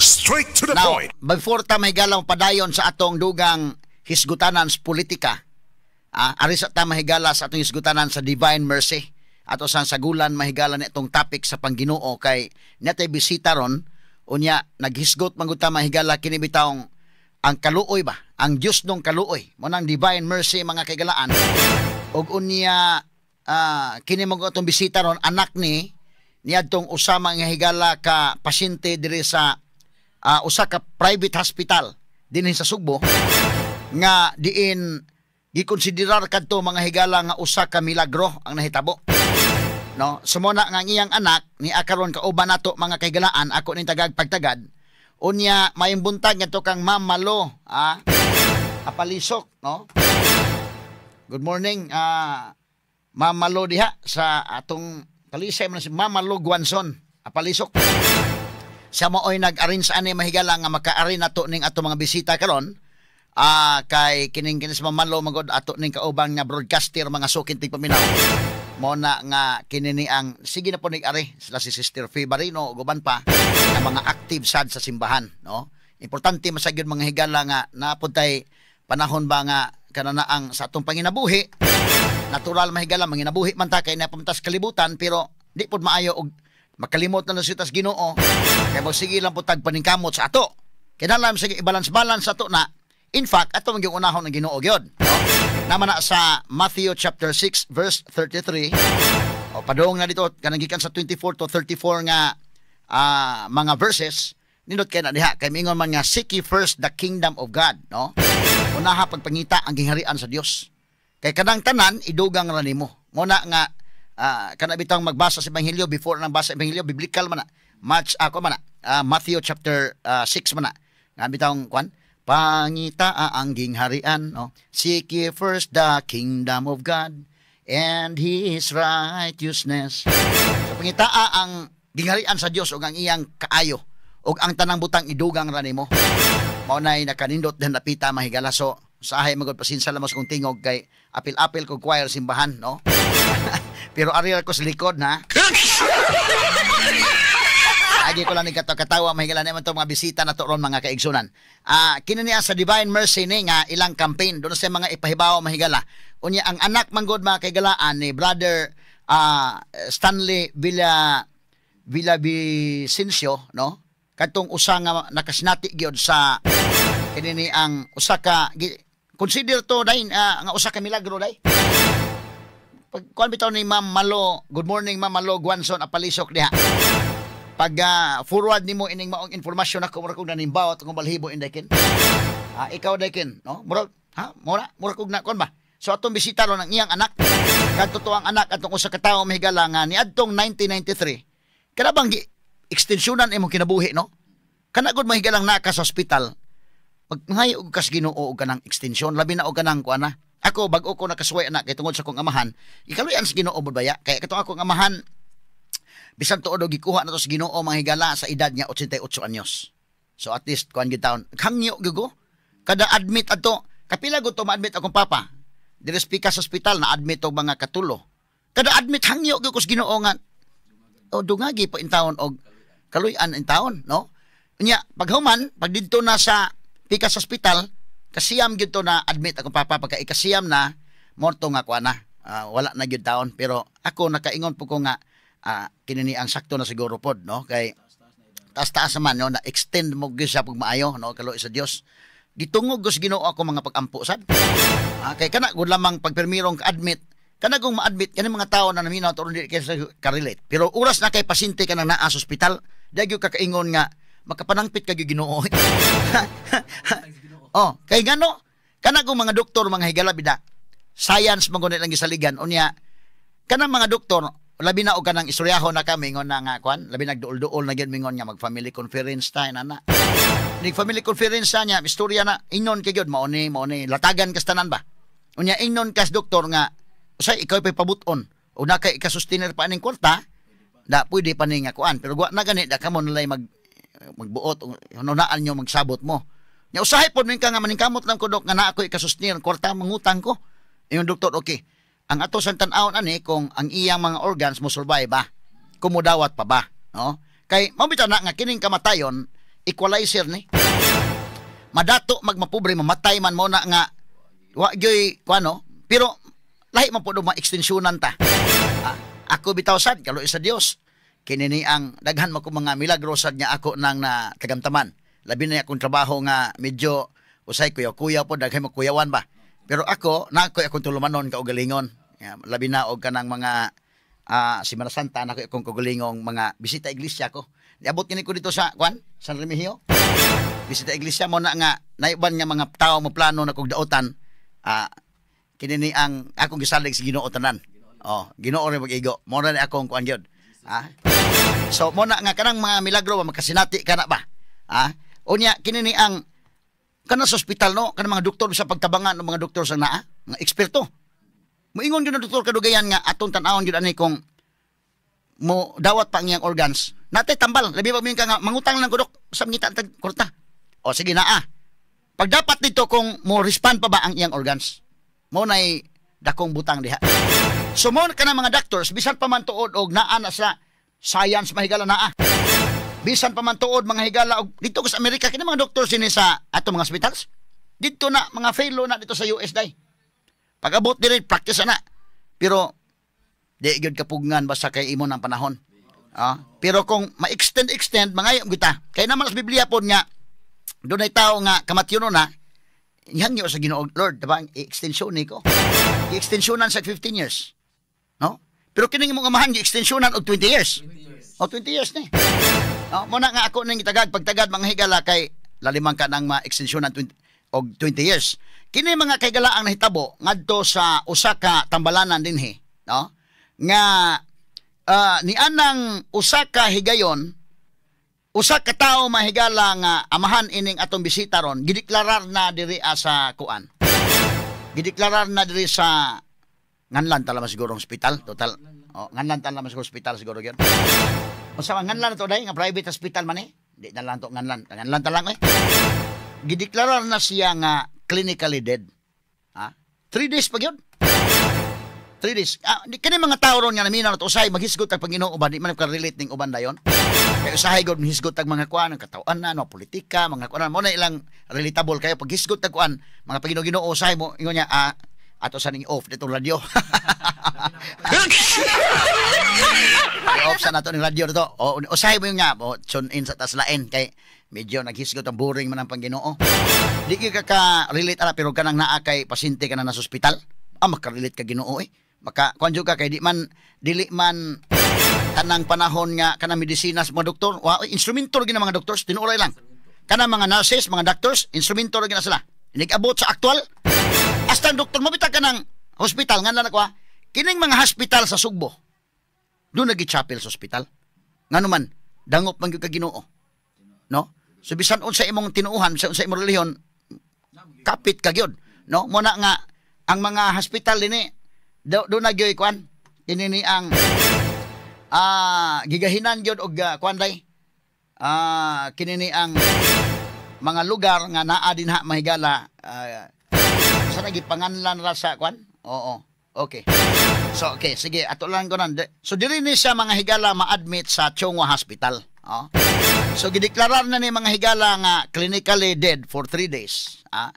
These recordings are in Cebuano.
Straight to the Now, point. Before ta mahigala padayon sa atong dugang hisgutanan sa politika, ari sa ta mahigala sa atong hisgutanan sa Divine Mercy. Ato sang sagulan mahigala na itong topic sa pangginoo kay natay bisita ron. Unya naghisgot man gud ta mahigala kini bitawng ang kaluoy ba, ang Dios nung kaluoy mo nang Divine Mercy, mga kaigalaan. Ug unya kini mo atong bisita ron, anak ni niadtong usama nga higala ka pasyente diri sa usa ka private hospital dinhi sa Sugbo nga diin gikonsiderar kadto, mga higala, nga usa ka milagro ang nahitabo, no? So mo na nga ang iyang anak ni akaron kauban nato, mga kahigalaan. Ako ning tagag pagtagad. Unya mayong buntag ngadto kang Ma'am Malo Apalisok, no? Good morning, Ma'am Malo diha sa atong Talisay man, si Ma'am Malo Guanzon Apalisok. Siya maoy nag-arrange ani, mahigala, nga makaari nato ning ato mga bisita karon. Kay kining kinis Ma'am Malo magod ato ning kaubang nga broadcaster, mga sukin tigpaminaw. Mo na nga kini ni ang sige na po nig-ari sila si Sister Faye Barino ug uban pa nga mga active sad sa simbahan, no? Importante masag gyud, mga higala, nga napud tay panahon ba nga kananaang sa atong panginabuhi. Natural, mahigala, manginabuhi man ta kay napuntas kalibutan, pero di pod maayo og makalimot na lang siya tas Ginoo kay sige lang po tag paningkamot sa ato. Kinahanglan sige i-balance-balance ato na. In fact, ato man gyud unahon ang Ginoo gyud, no? Naman na sa Matthew chapter 6 verse 33 o padung na dito kanang gikan sa 24 to 34 nga mga verses. Nindot kay na diha kay mingon man nga seek ye first the kingdom of God, no? Unaha pagpangita ang gingharian sa Dios kay kanang tanan idugang ra nimo. Mo na nga kana bitang magbasa sa ebanghelyo, before nang basa ebanghelyo, biblical man na match ako man na Matthew chapter 6 man na nga bitang kwan, pangita ang gingharian, no? Seek ye first the kingdom of God and His righteousness. So pangita ang gingharian sa Dios ug ang iyang kaayo ug ang tanang butang idugang ra nimo. Mao nay nakanindot din napita, mahigala. So sahay magod pasensya lamang sa kong tingog kay apil-apil ko choir simbahan, no? Pero ari ra ko sa likod na. Lagi ko lang ni katawa, mahigala, naman to mga bisita na to ron, mga kaigsunan. Kini niya sa Divine Mercy ni nga ilang campaign doon sa mga ipahibaw, mahigala. Unya ang anak manggod, mga kaigalaan, ni Brother Stanley Villavicencio, no? Kadtong usa nga nakasinati gyud sa kini ni ang usa ka consider to dai nga usa ka milagro dai. Pag kuan bitaw ni Ma'am Malo, good morning, Ma'am Malo Guanzon Apalisok diha. Pag forward nimo ining maong informasyon ako, murag kog nanimbawot akong balhibo indaykin. Ikaw daykin, no? Murag ha, mura kog na kuan ba? So atong bisita ron ang iyang anak. Kadto to ang anak atong usa ka tawo, mahigala, nga niadtong 1993. Kana bang gi ekstensyonan imong kinabuhi, no? Kana gud, mahigalang, naka sa ospital. Pag mangayo og kas Ginoo og kanang extension, labi na og kanang kuan na. Ako bag-o ko nakasuway anak kay tungod sa akong amahan. Ikaluyan sa Ginoo mo baya kay katong akong amahan bisan tuod og gikuha na to sa Ginoo, mga higala, sa edad niya 88 anyos. So at least kuan gyud taon. Hangyo gyud ko. Kada admit adto, kapila gud to ma-admit akong papa. Diri sa Pikas Hospital na admit og mga katulo. Kada admit hangyo gyud ko sa Ginoo nga o dungagi pa intawon og kaluy-an intawon, no? Unya paghuman, pag didto na sa Pikas Hospital, kasiyam gyud to na admit akong papa. Pagka ikasiyam na morto nga kuan na, wala na gyud taon. Pero ako nakaingon po ko nga kini ni ang sakto na siguro pod, no? Kay taas-taas naman, no, na extend mo gyud siya pag maayo, no? Kaluoy sa Dios, gitungog ko sa Ginoo ako mga pag-ampo sad. Kay kana gud lamang pag permirong ka-admit, kana kung ma-admit kani mga tao na naminaw to di kay sa ka-relate, pero oras na kay pasyente ka nang naa sa ospital, di gyud ka kaingon nga makapanangpit ka gyud Ginoo. Oh, kay ngano kana kung mga doktor, mga higala, bida science man gud lang gisaligan. Unya kanang mga doktor, labi na og kanang istoryahon na kami ngon na nga kwan, labi nagduol-duol na gyud mingon nga mag family conference ta nana. Nig family conference sa niya, istorya na ingnon kay gyud mao ni latagan kas tanan ba. Unya ingnon kas doktor nga usay ikaw pay pabuton o na kay ikasustenir pa aning kwarta da pwede pa ni nga kuan, pero wa na gani da kamo nalay magbuot hununaan nyo magsabot mo. Nya usahay pod min ka nga maningkamot lang ko, dok, nga naa ko ikasustenir kwarta, mangutang ko. Yung doktor, okay, ang ato sa tan-awon ani kung ang iyang mga organs mo survive ba, kung mudawat pa ba, no? Kay mao bitaw na nga kining kamatayon. Equalizer ni. Madato magmapobre, mamatay man mo na nga wa gyoy kuano, pero lahi man po do ma-extensyonan ta. Ah, ako bitaw sad kaluoy sa Dios. Kini ni ang daghan man ko mga milagro sad nga ako nang natagamtaman. Labi na akong trabaho nga medyo usay kuyaw-kuyaw po, daghan mo kuyawan ba. Pero ako, na ako akong tulumanon kaugalingon. Ya, labi na og kanang mga Semana Santa, na ako akong kaugalingong mga bisita iglesia ko. Niabot kini ko dito sa kwan, San Remigio. Bisita iglesia mo na nga naiban nga mga tao mo plano na kog daotan. Kini ni ang akong gisalig sa Ginoo tanan. Oh, Ginoo rin mag-igo. Mo na ni akong kuan gyud. Ah. So mo na nga kanang mga milagro ba makasinati ka na ba? Ah, unya kini ni ang kana sa ospital, no, kanang mga doktor sa pagtabangan ng mga doktor sa naa, mga eksperto. Moingon gyud ang doktor kadugayan nga atong tan-awon gyud ani kung mo dawat pa ang iyang organs. Natay tambal, labi pa mo ka nga mangutang lang ko, dok, sa ngita tag kwarta. O sige naa. Pag dapat dito kung mo respond pa ba ang iyang organs. Mo nay dakong butang diha. So mo ka na mga doctors, bisan pa man tuod og naa na sa science, mahigala naa. Bisan pa man tuod mga higala og dito ko sa Amerika kini mga doctors sini sa ato mga hospitals. Dito na mga fellow na dito sa US day. Pag-abot diri practice na. Pero di gyud kapugngan basta kay imo ng panahon. Ah, pero kung ma-extend extend mangayo kita. Kay naman sa Biblia pod nga dunay tao nga kamatyono na hangyo sa Ginoo, "Lord, diba, i-extension ni ko." I-extensionan sa 15 years. No? Pero kining imong amahan gi-extensionan og 20 years. O 20 years ni. No, mo na nga ako ning gitagad pagtagad mga higala kay laliman ka nang ma-extensionan 20, og 20 years. Kini mga kahigala ang nahitabo ngadto sa usa ka tambalanan dinhi, no? Nga nianang usa ka higayon, usa ka tawo, mahigala, nga amahan ining atong bisita ron, gideklarar na diri sa kuan. Gideklarar na diri sa nganlan ta lamang siguro hospital, total. Oh, nganlan ta lamang siguro hospital siguro gyud. Unsa man nganlan to dai nga private hospital man eh? Di na lang to nganlan. Nganlan ta lang eh. Gideklarar na siya nga clinically dead. Ha? 3 days pa gyud. 3 days. Ah, di kani mga tao ron nga naminaw na to usahay maghisgot ang Panginoon ba di man ka-relate ning uban dayon. Kay usahay gud mahisgot ang mga kuan ang katawan na no politika, mga kuan mo na ilang relatable kayo pag hisgot tag kuan mga Panginoon Ginoo, usahay mo ingon niya, ato sa ning off ditong radyo. I-off sa nato ning radyo dito. O usahay mo yung nga o tune in sa taslain kay medyo naghisgot ang boring man ang Panginoon. Di ka ka-relate ala, pero kanang naa kay pasyente ka na nasa ospital. Ah, makarelate ka Ginoo eh. Maka kuan ka kay di man dili man tanang panahon nga kanang medisina sa mga doktor, wa instrumento ra gyud ang mga doctors, tinuoray lang. Kanang mga nurses, mga doctors, instrumento ra gyud na sila. Inigabot sa aktual. Hasta ang doktor mo bitag ka ng hospital nga na ko. Kining mga hospital sa Sugbo. Doon nagi chapel sa hospital. Ngano man dangop man gyud ka Ginoo. No? So bisan unsa imong tinuuhan, bisan unsa imong relihiyon, kapit ka gyud. No? Mo na nga ang mga hospital dinhi do na gyud kuan. Kini ni ang gigahinan gyud og kuan day. Kini ni ang mga lugar nga naa dinha, mahigala, sa nagipanganlan ra sa kuan? Oo. Okay. So okay, sige, ato lang ko nan. So diri ni siya, mga higala, ma-admit sa Chong Hua Hospital. Oh. So gideklarar na ni mga higala nga clinically dead for 3 days. Ah.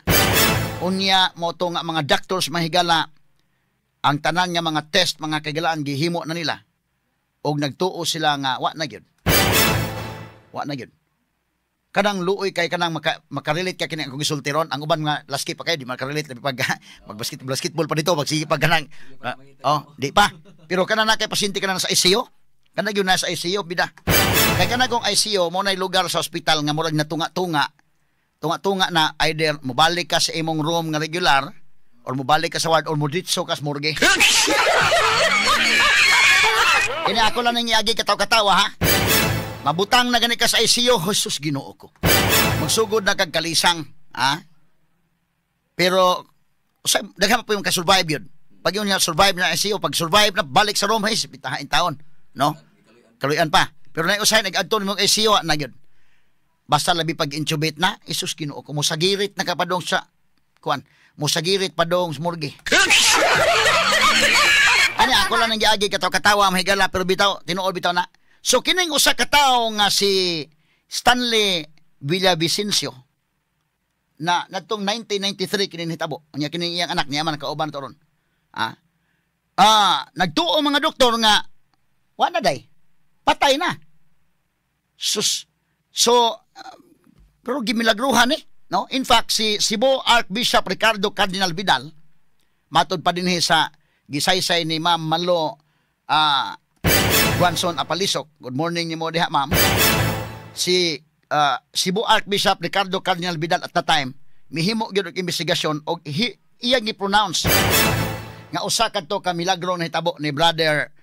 Unya mo to nga mga doctors, mahigala, ang tanan nga mga test, mga kahigalaan, gihimo na nila og nagtuo sila nga wa na gyud. Wa na gyud. Kanang luoy kay kanang makarelate ka kini akong gisulti ron. Ang uban mga laski pa kayo di makarelate labi pag mag basketball pa dito, magsige pag kanang oh, di pa. Pero kanang na kay pasyente ka na sa ICU, kana gyud na sa ICU bida. Kay kana kong ICU mo nay lugar sa ospital nga murag natunga-tunga. Tunga-tunga na either mobalik ka sa imong room nga regular or mobalik ka sa ward or moditso ka sa morgue. Kini ako lang nang iagi kataw-katawa ha. Mabutang na gani ka sa ICU, Jesus Ginoo ko. Magsugod na kag kalisang, ha? Pero sa daghan pa po yung ka-survive yun. Pag yun nga survive na ICU, pag survive na balik sa room, hey, pitahain taon, no? Kaluyan pa. Pero na usahay nag-adto nimo ICU na yun. Basta labi pag intubate na, Jesus Ginoo ko, musagirit na ka padong sa kuan, musagirit padong sa morgue. Ani ako lang nang giagi kataw-katawa, mahigala, pero bitaw tinuod bitaw na. So kining usa ka tawo nga si Stanley Villavicencio na natong 1993 kini nahitabo. Unya kini iyang anak niya man kauban to ron. Nagtuo mga doktor nga wa na day. Patay na. Sus. So pero gimilagruhan eh, no? In fact, si Cebu Archbishop Ricardo Cardinal Vidal, matod pa din sa gisaysay ni Ma'am Malo Guanzon Apalisok. Good morning nimo diha, ma'am. Si Cebu Archbishop Ricardo Cardinal Vidal at the time mihimo gyud og investigasyon og iyang gi-pronounce nga usa kadto ka milagro nahitabo ni Brother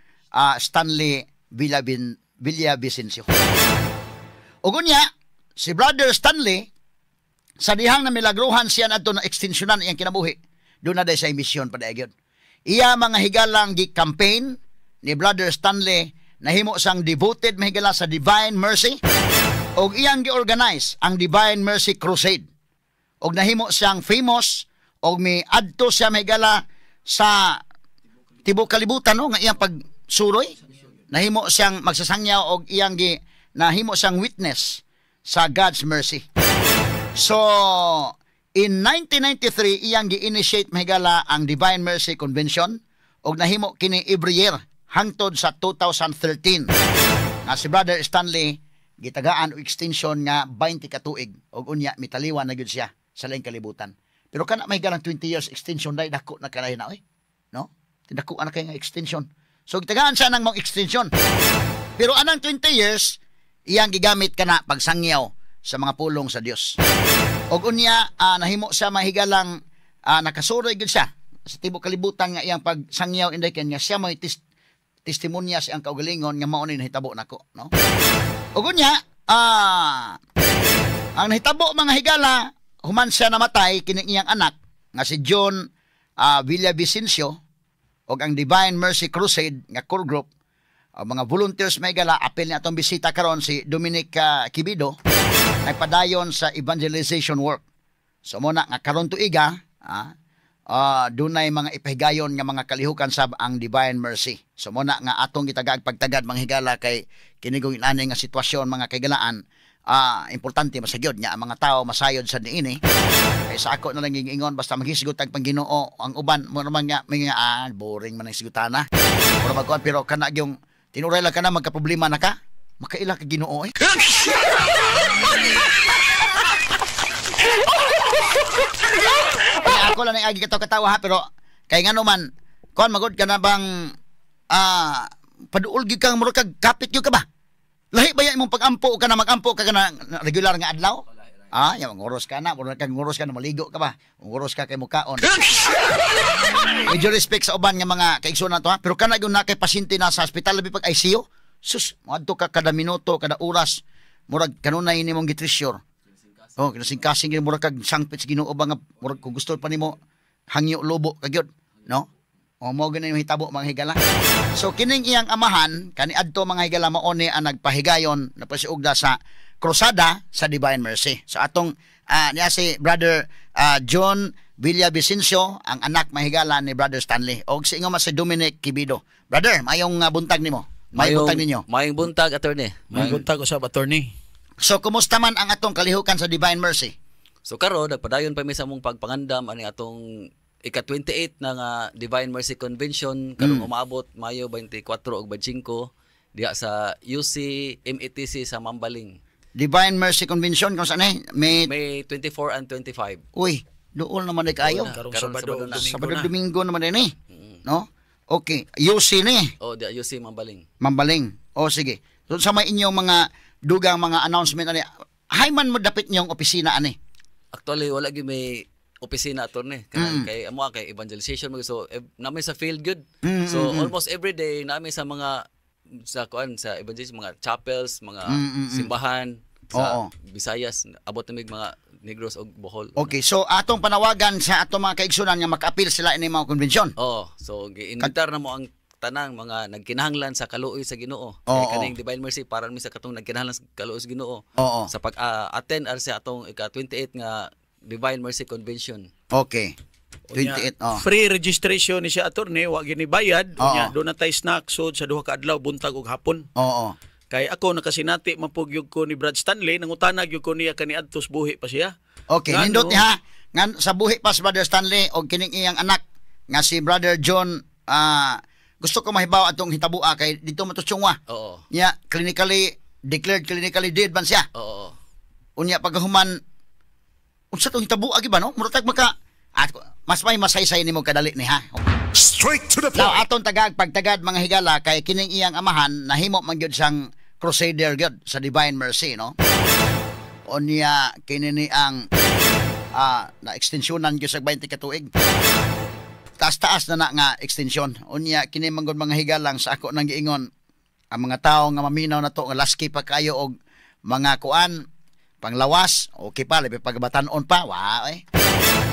Stanley Villavicencio. Ug unya si Brother Stanley, sa dihang na milagruhan siya nadto na ekstensyonan iyang kinabuhi, doon na day sa misyon pa gyud. Iya mga higalang gi-campaign ni Brother Stanley, nahimo sang devoted mahigala sa Divine Mercy og iyang gi-organize ang Divine Mercy Crusade. Og nahimo siyang famous og miadto siya mahigala sa tibuok kalibutan, no, nga iyang pagsuroy. Nahimo siyang magsasangyaw og iyang gi nahimo siyang witness sa God's mercy. So in 1993 iyang gi-initiate mahigala ang Divine Mercy Convention og nahimo kini every year hangtod sa 2013 nga si Brother Stanley gitagaan og extension nga 20 ka tuig og unya mitaliwan na gyud siya sa laing kalibutan. Pero kana may galang 20 years extension dai, dako na kanahin na oy. No? Dako na kay nga extension. So gitagaan siya ng mga extension. Pero anang 20 years iyang gigamit kana pagsangyaw sa mga pulong sa Dios. Og unya nahimo siya mahigalang nakasuroy gyud siya sa tibuok kalibutan nga iyang pagsangyaw inday ken nga siya may testimonya sa iyang kaugalingon nga mao ni nahitabo nako, no? Ug unya ang nahitabo, mga higala, human siya namatay, kining iyang anak nga si John Villavicencio ug ang Divine Mercy Crusade nga core group, mga volunteers, may gala apil ni atong bisita karon, si Dominic Quibido, nagpadayon sa evangelization work. So mo na nga karon tuiga dunay mga ipahigayon nga mga kalihukan sab ang Divine Mercy. So mo na nga atong gitagaag pagtagad, mga higala, kay kinigong inani nga sitwasyon, mga kaigalaan, importante masagyod nga ang mga tao masayod sa niini. Kay sa ako na lang giingon, basta maghisgot ang Pangginoo, ang uban mo naman nga may nga boring man ang hisgutana. Mura magkuan, pero kana yung tinuray lang ka na magka-problema na ka, makaila ka Ginoo eh. Kaya ako lang agi katawa katawa ha, pero kay ngano man kuan magod ka na bang paduol gyud kang murag kag kapit gyud ka ba? Lahi ba ya imong pag-ampo ka na mag-ampo ka na regular nga adlaw? Ya nguros ka na, murag kag nguros ka na maligo ka ba? Nguros ka kay mukaon. Medyo respect sa uban nga mga kaigsuonan to ha, pero kana gyud na kay pasyente na sa ospital labi pag ICU. Sus, moadto ka kada minuto, kada oras, murag kanunay nimong gitreasure. Oh, kinasingkasing gyud murag kag sangpit sa Ginoo ba nga murag kung gusto pa nimo hangyo lobo ka gyud, no? O mo gani yung hitabo, mga higala. So kining iyang amahan kaniadto, mga higala, mao ni ang nagpahigayon na pasiugda sa krusada sa Divine Mercy. So atong niya si Brother John Villavicencio, ang anak mahigala ni Brother Stanley. Og si ingon man si Dominic Quibido. Brother, mayong buntag nimo. Mayong buntag ninyo. Mayong buntag, attorney. May buntag usab, attorney. So kumusta man ang atong kalihukan sa Divine Mercy? So karon nagpadayon pa mi sa among pagpangandam ani atong ika-28 na nga Divine Mercy Convention karong umaabot Mayo 24 ug 25 diha sa UC METC sa Mambaling. Divine Mercy Convention kung saan eh? May 24 and 25. Uy, duol naman ay kaayo. Karong Karon Sabado Sabado ug na. Domingo Sabado na. Domingo naman din eh. No? Okay, UC ni Oh, diha UC Mambaling. Mambaling. O sige. So sa may inyong mga dugang mga announcement ani, hay man mo dapit niyong opisina ani? Actually wala gyud may opisina, attorney, kanang kay amo kay evangelization mo, so namin sa field good. So almost every day namin sa mga sa kuan sa evangelization, mga chapels, mga simbahan sa Visayas, abot na mig mga Negros og Bohol. Okay, so atong panawagan sa atong mga kaigsunan nga makaapil sila ini mga convention. Oh, so giinvitar na mo ang tanang mga nagkinahanglan sa kaluoy sa Ginoo. Kay kaning Divine Mercy para mi sa katong nagkinahanglan sa kaluoy sa Ginoo. Sa pag attend ar sa atong ika-28 nga Divine Mercy Convention. Okay. Unya, 28, oh. free registration ni siya, attorney, wa gini bayad. Oo. Unya doon na tay snack sud sa duha ka adlaw, buntag ug hapon. Kay ako nakasinati man pud gyud ko ni Brad Stanley, nangutana gyud ko niya kaniadto sa buhi pa siya. Okay, Ngano? nindot niya ha. Ngan sa buhi pa si Brother Stanley og kining iyang anak nga si Brother John, gusto ko mahibaw atong hitabua kay dito man to Chong Hua. Nya clinically declared clinically dead man siya. Unya pagkahuman unsa tong hitabua gi ba, no? Murag maka at mas may masaysay nimo kadali ni ha. Straight to the Now point. atong tagag pagtagad, mga higala, kay kining iyang amahan nahimo man gyud siyang crusader gyud sa Divine Mercy, no. Unya kini ni ang na extensyonan gyud sa 20 ka tuig. Taas-taas na na nga extension. Unya kini man gud, mga higalang, sa ako nang giingon ang mga tawo nga maminaw na to nga laski pa kayo og mga kuan panglawas, okay pa, labi pagabatan-on pa, wa eh.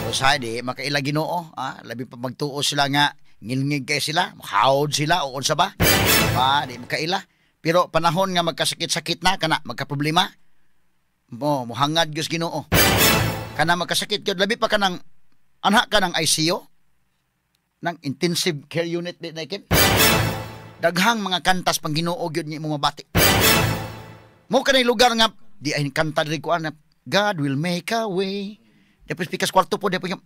Usahay di makaila Ginoo, labi pa magtuo sila nga ngilngig kay sila, hawd sila o unsa ba? Ah, di makaila. Pero panahon nga magkasakit-sakit na kana magkaproblema, mo muhangad gyud sa Ginoo. Kana magkasakit gyud, labi pa kanang anha ka ng ICU, ng intensive care unit di na ikin. Daghang mga kantas pang Ginoo gyud nga imong mabati. Mo kanay lugar nga di ay kanta diri kuan na God will make a way. Dapat pikas kwarto po, dapat yung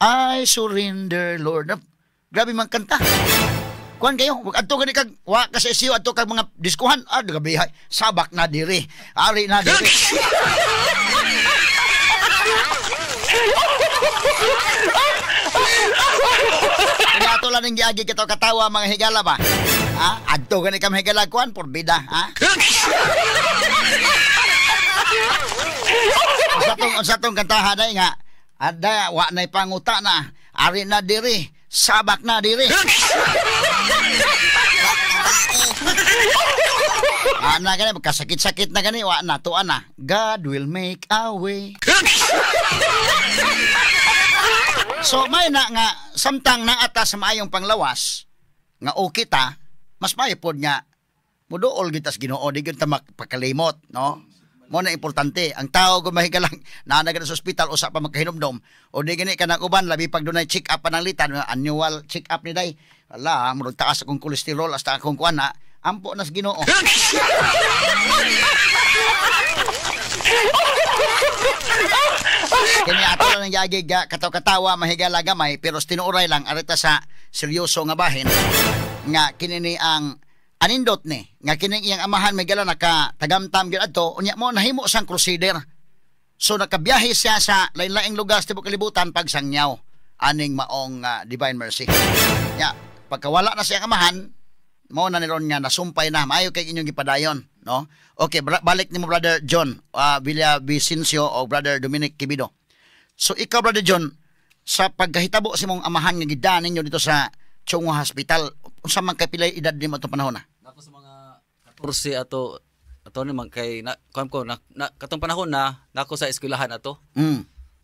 I surrender, Lord. Grabe man kanta. Kuan kayo, wag adto gani kag wa ka sa ICU, adto kag mga diskuhan, grabe hay. Sabak na diri. Ari na diri. Kaya ato lang ning giagi kitaw katawa, mga higala ba. Ha? Adto gani ka, mga higala, kuan porbida, ha? Unsa tong kantahan ay nga ada wa nay panguta na, ari na diri, sabak na diri. Ana gani magkasakit-sakit na gani, wa na tuan na. God will make a way. So may na nga samtang naata sa maayong panglawas nga okay ta, mas maayo pod nga muduol gyud tas Ginoo, di gyud ta mapakalimot, no? Mo na importante ang tao kung mahigalang naa na sa ospital usa pa makahinumdom o di gani kanang uban, labi pag dunay check up pananglitan, annual check up ni day, ala murag taas akong kolesterol hasta akong kuan na ampo na sa Ginoo. Kini ato lang giagi ga kataw-katawa, mahigala gamay, pero tinuoray lang arita sa seryoso nga bahin nga kini ni ang anindot ni nga kining iyang amahan may gala naka tagamtam gyud adto. Unya mo nahimo sang crusader, so nakabiyahe siya sa lain-laing lugar sa tibuok kalibutan pagsangyaw aning maong Divine Mercy. Nya pagkawala na siyang amahan, mao na niron nga nasumpay na maayo kay inyong gipadayon, no? Okay, balik nimo Brother John Villavicencio o Brother Dominic Quibido. So ikaw, Brother John, sa pagkahitabo sa imong amahan nga gidan ninyo dito sa Chong Hua Hospital, unsa man kay pilay edad nimo atong panahon na? Nako sa mga 14 ato ato ni man kay na kuan ko na, na katong panahon na nako sa eskwelahan ato.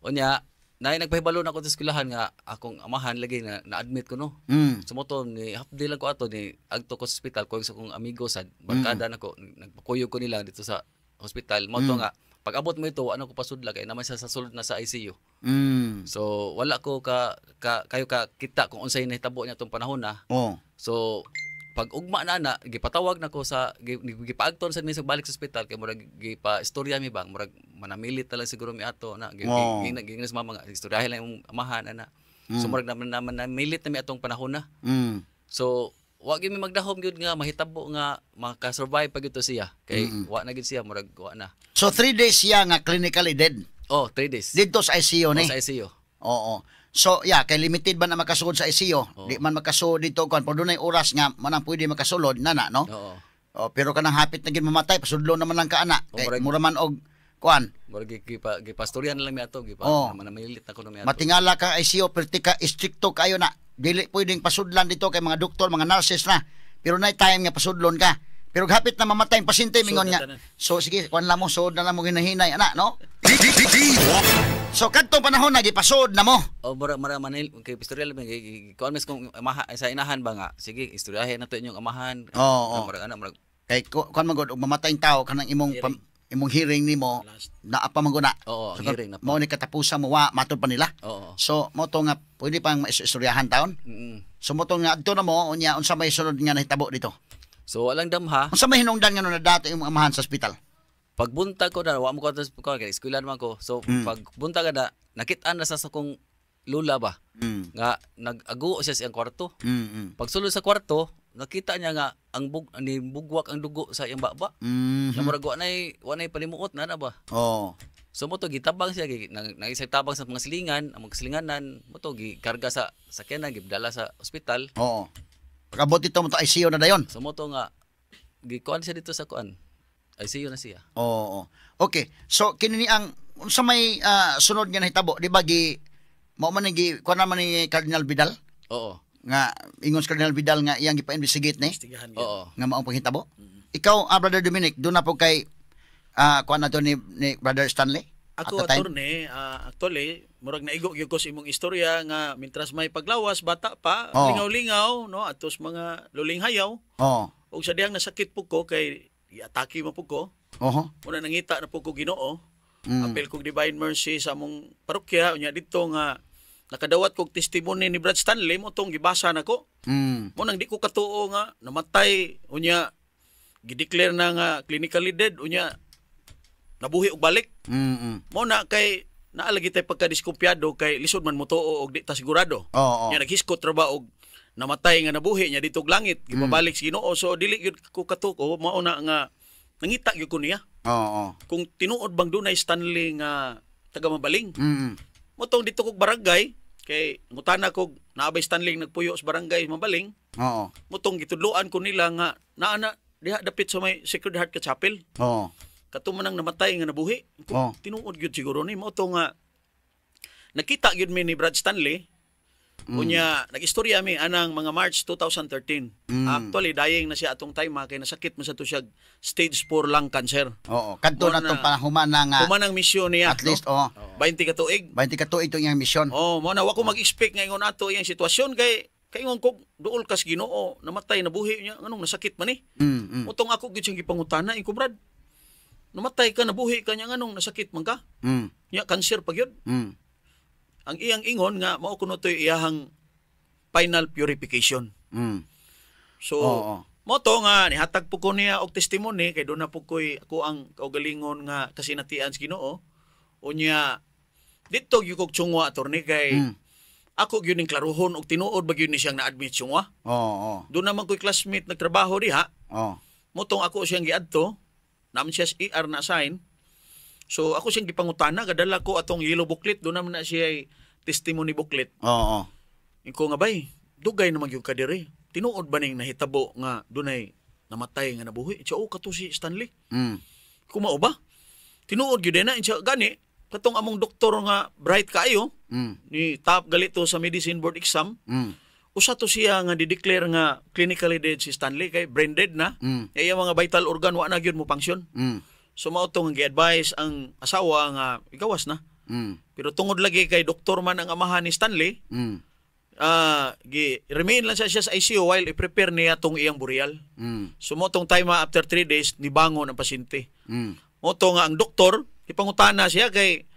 Unya nay nagpahibalo na ako sa eskwelahan nga akong amahan lagi na na-admit ko, no. Sumoto ni half day lang ko ato ni agto ko sa ospital ko sa akong amigo sa barkada nako, nagpakuyog ko nila dito sa hospital mo to nga pag abot mo ito ano ko pasudla kay naman siya sa sulod na sa ICU. So wala ko ka kayo ka kita kung unsay nahitabo niya tong panahon na. So pag ugma na na gipatawag na ko sa gipaagton sa mi sa balik sa ospital kay murag gipa istorya mi bang murag manamilit na lang siguro mi ato na gi sa mama nga istoryahe lang imong amahan ana. So murag naman naman namilit na mi atong panahon na. So wa gyud mi magdahom gyud nga mahitabo nga maka-survive pa gyud to siya kay wa na gyud siya, murag wa na. So 3 days siya nga clinically dead. Oh, 3 days. Didto sa ICU ni. Oh, sa ICU. Oo. So, yeah, kay limited ba na makasugod sa ICU? Di man makasugod dito kuan, pero dunay oras nga manang pwede makasulod nana, no? Oo. Oh, pero kanang hapit na gid mamatay, pasudlo naman lang ka ana. Oh, Kay murag mura man og kuan. Murag gipastorya na lang mi ato, gipa manamilit na ko na mi ato. Matingala ka ICU, perti ka stricto kayo na. Dili pwedeng pasudlan dito kay mga doktor, mga nurses na. Pero nay time nga pasudlon ka. Pero hapit na mamatay ang pasyente, Sud mingon na nga. tanan. So sige, kuan lang mo, sud na lang mo ginahinay ana, no? So kadtong panahon na gipasud na mo. O mura mura manil kay pistorya lang kuan mes kung amaha sa inahan ba nga sige istoryahe na to inyong amahan. Oo. Murag ana murag Kay kuan man gud og mamatay ang tao kanang imong imong hearing nimo naa pa man gud na. Oo, So, hearing na pa. mao ni katapusan mo wa matod pa nila. Oo. So mo to nga pwede pang maistoryahan taon. So mo to nga adto na mo unya unsa may sunod nga nahitabo dito. So walang damha. Unsa may hinungdan nga no nadato imong amahan sa ospital? Pagbuntag ko na, wa mo ko ko kay eskwela man ko. So pagbuntag na, nakit-an na sa akong lula ba nga nag-ago siya sa iyang kwarto. Pagsulod sa kwarto, nakita niya nga ang bug ni bugwak ang dugo sa iyang baba. Na murag wa nay palimuot na na ba. So mo to gitabang siya gi nang nang tabang sa mga silingan, ang mga silinganan, mo to gikarga sa sakyanan, gidala sa ospital. Oo. Pag-abot dito mo to ICU na dayon. So mo to nga gikuan siya dito sa kuan. ICU na siya. Oo. Okay. So kini ni ang unsa may sunod nga nahitabo, di ba gi mao man ni gi kuan naman ni Cardinal Vidal? Oo. Nga ingon si Cardinal Vidal nga iyang gipa-investigate ni Investigahan gyud. Oo. Nga maong panghitabo. Ikaw, Brother Dominic, doon na po kay kuan na to ni Brother Stanley? Ako, at the time? attorney, actually, murag naigo gyud ko sa imong istorya nga mintras may paglawas, bata pa, lingaw-lingaw, no, atos mga luling hayaw. Ug sa dihang nasakit po ko kay giatake man po ko. Muna nangita na po ko Ginoo. Apil kog Divine Mercy sa among parokya unya didto nga nakadawat kog testimony ni Brad Stanley mo tong gibasa nako. Mo nang di ko katuo nga namatay unya gideclare na nga clinically dead unya nabuhi og balik. Mo na kay naa lagi tay pagkadiskumpiyado kay lisod man motuo og di ta sigurado. Nya naghiskot ra ba og namatay nga nabuhi nya dito og langit gibabalik sa Ginoo, so dili gyud ko katuo. Mao na nga nangita gyud ko niya. Kung tinuod bang dunay Stanley nga taga Mabaling. Motong dito kog barangay kay ngutana kog naa bay Stanley nagpuyo sa barangay Mabaling. Motong gitudloan ko nila nga naa na diha dapit sa may Sacred Heart ka Chapel. Kato man ang namatay nga nabuhi. Kung tinuod gyud siguro ni mao to nga nakita gyud mi ni Brad Stanley. Unya nag-istorya mi anang mga March 2013. Actually dying na siya atong time ha, kay nasakit man sa to siya stage 4 lung cancer. Oo. Kadto na Mo tong panahuman na nga Human ang misyon niya. At least no? 20 ka tuig. 20 ka tuig itong iyang misyon. Oh, mo na wa ko mag-expect nga ingon ato iyang sitwasyon kay ingon ko duol kas Ginoo, namatay nabuhi niya nganong nasakit man ni. Motong ako gyud siyang gipangutana ko, "Brad. Namatay ka, nabuhi ka niya, nganong nasakit man ka?" Nya cancer pa gyud. Ang iyang ingon nga mao kuno to'y iyahang final purification. So, mo to nga nihatag po ko niya og testimony kay doon na po ko'y ako ang kaugalingon nga kasinatian sa Ginoo. Unya didto gyud kog tsungwa, attorney, kay ako gyud ning klaruhon og tinuod ba gyud ni siyang na-admit tsungwa. Doon naman ko'y classmate nagtrabaho diha. Motong ako siyang giadto, naman siya sa ER na assign. So ako siyang gipangutana, gadala ko atong yellow booklet, doon naman na siya ay testimony booklet. Inko nga, "Bay, dugay naman gyud ka diri. Tinuod ba ning nahitabo nga dunay namatay nga nabuhi?" Siya, "Oh, kato si Stanley." "Kumao ba? Tinuod gyud na siya gani katong among doktor nga bright kaayo ni top galito sa medicine board exam. Usa to siya nga di-declare nga clinically dead si Stanley kay brain dead na. Kaya mga vital organ wa na gyud mo function. So mao to nga gi-advise ang asawa nga igawas na. Pero tungod lagi kay doktor man ang amahan ni Stanley, gi remain lang siya sa ICU while i-prepare niya tong iyang burial. So mo tong time after 3 days nibangon ang pasyente. Mo to nga ang doktor ipangutana siya kay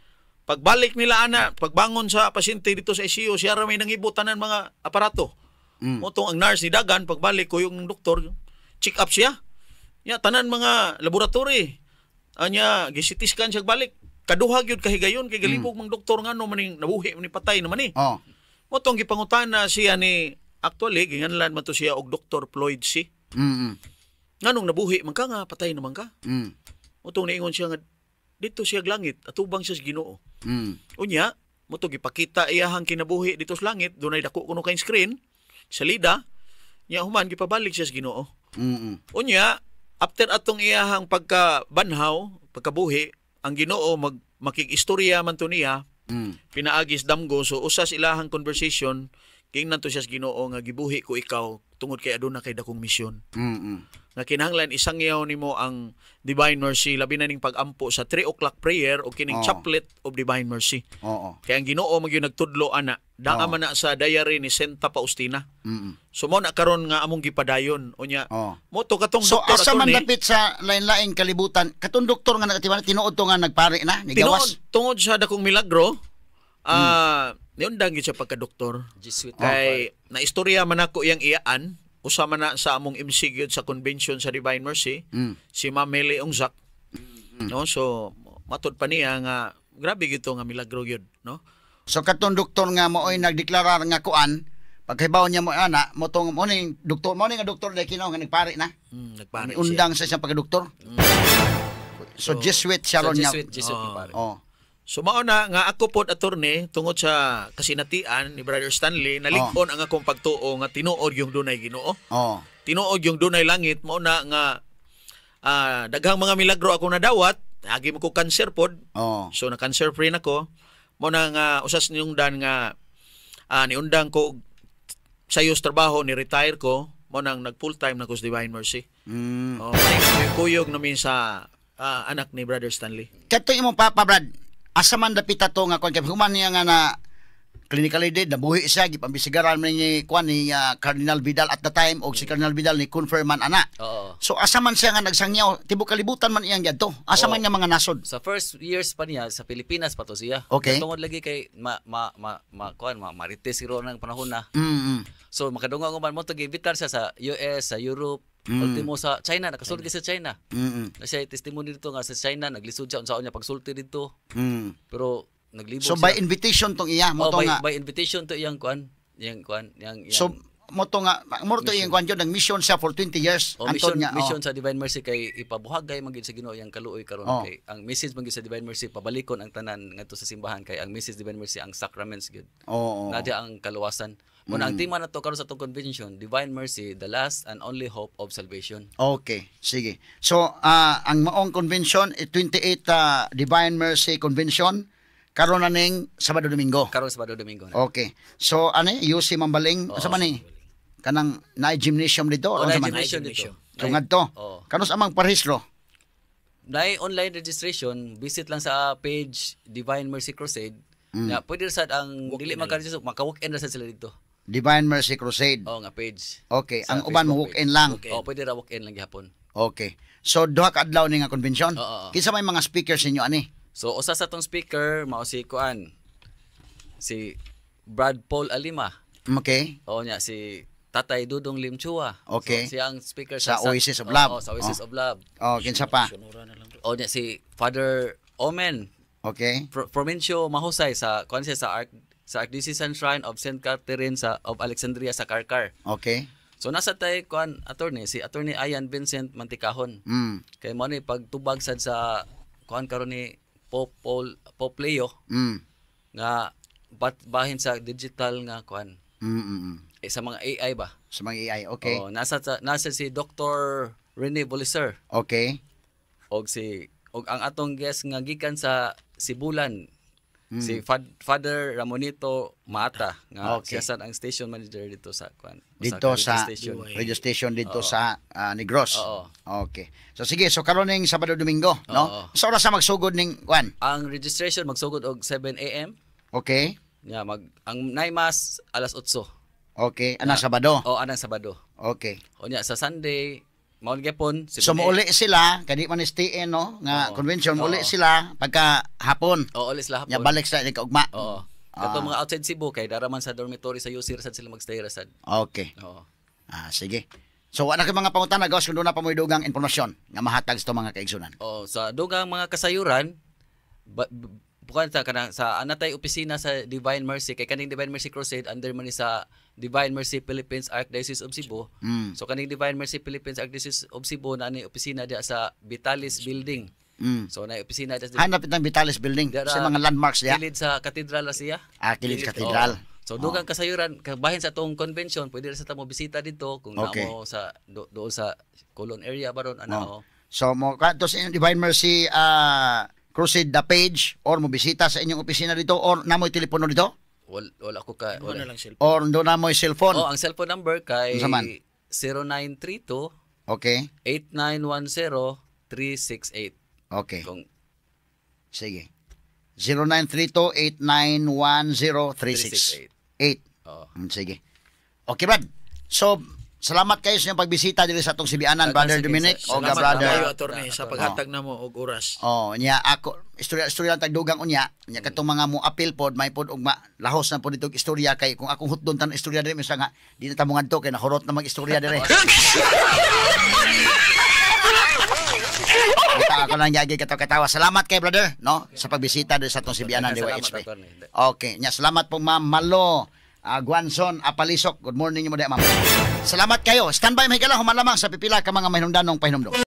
pagbalik nila ana, pagbangon sa pasyente dito sa ICU, siya ra may nangibot tanan mga aparato. Mo tong ang nurse ni dagan pagbalik ko yung doktor check up siya. Ya tanan mga laboratory. Anya gi-CT scan siya balik. Kaduha gyud kahigayon kay galibog mang doktor ngano maning nabuhi man ni patay naman ni. Mo tong gipangutana siya ni, actually ginganlan man to siya og Dr. Floyd C. "Nganong nabuhi man ka nga patay naman ka?" Mo tong niingon siya nga dito siya langit atubang siya sa Ginoo. Unya mo to gipakita iyahang kinabuhi dito sa langit, dunay dako kuno kay screen sa lida nya, human gipabalik siya sa Ginoo. Unya after atong iyahang pagkabanhaw, pagkabuhi, ang Ginoo mag makig-istorya man to niya pinaagis damgo. So usas ilahang conversation, gingnan to siya sa Ginoo nga gibuhi ko ikaw tungod kay aduna kay dakong misyon nga kinahanglan isangyaw nimo ang Divine Mercy, labi na ning pag-ampo sa 3 o'clock prayer o kining Chaplet of Divine Mercy. Kay ang Ginoo magyud nagtudlo ana, daa man na sa diary ni Santa Faustina. So mo na karon nga among gipadayon unya mo to katong So doktor asa man attorney, dapit sa lain-laing kalibutan katong doktor nga nakatiman, tinuod to nga nagpari na tinuod nigawas? Tungod sa dakong milagro, niundang gyud siya pagka-doktor. Jesuit. Kay na istorya man ako iyang iyaan. Usa man na sa among MC gyud sa convention sa Divine Mercy, si Ma'am Meli Ongzak. No, so matud pa niya nga grabe gyud to nga milagro gyud, no? So katong doktor nga maoy nagdeklarar nga kuan, pagkahibaw niya mo ana, mo tong mo ning doktor, mo ning nga doktor dai kinaw nga nagpari na. Nagpari siya. Undang sa siyang pagkadoktor. So, Jesuit siya So, ron niya. Jesuit ni pare. Oh. So mao na nga ako pod, attorney, tungod sa kasinatian ni Brother Stanley, nalig-on ang akong pagtuo nga tinuod yung dunay Ginoo. Tinuod yung dunay langit. Mao na nga daghang mga milagro ako nadawat, agi mo ko cancer pod. So na cancer free na ko. Mao na nga usas niungdan nga niundang ko sayos trabaho, ni retire ko, mao nang nag full time na ko sa Divine Mercy. Oh, kuyog namin sa anak ni Brother Stanley. Katong imong papa, Brad, asa man dapita to nga kuan kay human niya nga na clinically dead, nabuhi siya, gipambisigaran man ni kuan ni Cardinal Vidal at the time og si Cardinal Vidal ni confirm man ana. So asa man siya nga nagsangyaw, tibok kalibutan man iyang giadto? Asa man nga mga nasod? Sa first years pa niya sa Pilipinas pa to siya. Tungod lagi kay ma ma ma, ma kuan ma marites siguro ng panahon na. So makadungog man mo to, giimbitar siya sa US, sa Europe, ultimo sa China, nakasulti sa China. Na siya testimony dito nga sa China naglisod siya unsaon niya pagsulti dito. Pero naglibog So siya. by invitation tong iya mo Oh, to by, nga by invitation to iyang kuan, iyang So mo to nga mo to iyang kuan jud, nag mission siya for 20 years. Oh, Antod mission, nga, oh. mission sa Divine Mercy kay ipabuhagay man gyud sa Ginoo iyang kaluoy karon kay ang message man gyud sa Divine Mercy, pabalikon ang tanan ngadto sa simbahan, kay ang message Divine Mercy ang sacraments gyud. Oo. Naa ang kaluwasan. Muna ang tema nato karon sa atong convention, Divine Mercy, the last and only hope of salvation. Okay, sige. So, ang maong convention, 28 Divine Mercy Convention, karon na ning Sabado, Domingo. Karon Sabado, Domingo na. Okay. So, ano, UC Mambaling, asa man ni? Kanang naay gymnasium dito? Oh, Or naay unsa man? gymnasium dito. So, ngadto. Oo. Kanus amang parehistro? Naay online registration, visit lang sa page Divine Mercy Crusade. Na pwede ra sad ang dili maka-register, maka-walk-in ra sad sila dito. Divine Mercy Crusade. Oh, nga page. Okay, Sa ang uban Facebook mo walk-in lang. page. Oh, pwede ra walk-in lang gihapon. Okay. So duha ka adlaw ni nga convention. Oo. Kinsa may mga speakers ninyo ani? So usa sa tong speaker mao si kuan, si Brad Paul Alima. Oo niya si Tatay Dudong Lim Chua. So, siya ang speaker Sa Oasis of Love. Oo, sa Oasis of Love. Oh, kinsa pa? O niya si Father Omen Promincio Mahusay sa kuan siya sa Archdiocesan Shrine of St. Catherine sa of Alexandria sa Carcar. So nasa tay kuan, attorney, si Attorney Ayan Vincent Mantikahon. Kay mo ni pagtubag sad sa kuan karon ni Pope Paul, Pope Leo nga bahin sa digital nga kuan eh, sa mga AI ba? Sa mga AI, okay. Oh, nasa si Dr. Rene Boliser og si og ang atong guest nga gikan sa Sibulan, si Father Ramonito Maata nga siya sad ang station manager dito sa kuan Dito Osaka sa radio station. radio station dito sa Negros. Oo. Okay. So sige, so karon ning Sabado, Domingo, no? Oo. Sa oras sa magsugod ning kuan? Ang registration magsugod og 7 AM. Nya mag ang naay mass alas 8. Okay, anang Sabado. O anang Sabado. Unya sa Sunday mao gyapon So muuli sila, kadi man STN, no, nga convention, muuli sila pagka hapon. Oo, uli sila hapon. Nya balik sa kaugma. Oo. Kato mga outside Cebu kay dara man sa dormitory sa UC ra sad sila magstay ra sad. Oo. Ah, sige. So wala kay mga pangutana, gawas kung doon na pa mo'y dugang impormasyon nga mahatag sa mga kaigsunan. Oh, sa dugang mga kasayuran ba, bukan sa kanang sa anatay opisina sa Divine Mercy, kay kaning Divine Mercy Crusade under man ni sa Divine Mercy Philippines Archdiocese of Cebu. So kaning Divine Mercy Philippines Archdiocese of Cebu na ni opisina diya sa Vitalis Building. So na opisina diya sa Hanap itang Vitalis Building Dara- sa mga landmarks diya. Kilid sa katedral na siya. Ah, kilid katedral. Oo. So dugang kasayuran kabahin sa atong convention, pwede ra sa tamo bisita dito kung namo sa doon sa Colon area baron ana Oh. oh. So mo kadto sa inyong Divine Mercy Crusade the page or mo bisita sa inyong opisina dito or namoy telepono dito Wala ko ka Wala wala. lang cellphone. or do namoy cellphone. Oh, ang cellphone number kay Unsa man? 0932 8910 368. Kung Sige. 0932-8910-368. Oo. Sige. Okay, Brad. So, Salamat kayo sa inyong pagbisita diri sa atong Sibianan, Daghang Brother sige, Dominic sir. o Salamat brother. kayo, attorney, sa paghatag namo og oras. Oh, nya ako istorya istorya lang tagdugang unya, nya katong mga mo apil pod may pod og lahos na pod itong istorya kay kung akong hutdon tan istorya diri misa nga di na ta mo ngadto kay nahurot na mag istorya diri. Kita ako lang yagi katawa. Salamat kay brother, no, sa pagbisita diri sa atong Sibianan Salamat, DYHP. attorney. Okay, nya salamat po Ma'am Malo Guanzon Apalisok. Good morning mo di, ma'am. Salamat kayo. Standby mahigala human lamang sa pipila ka mga mahinungdanong pahinumdum.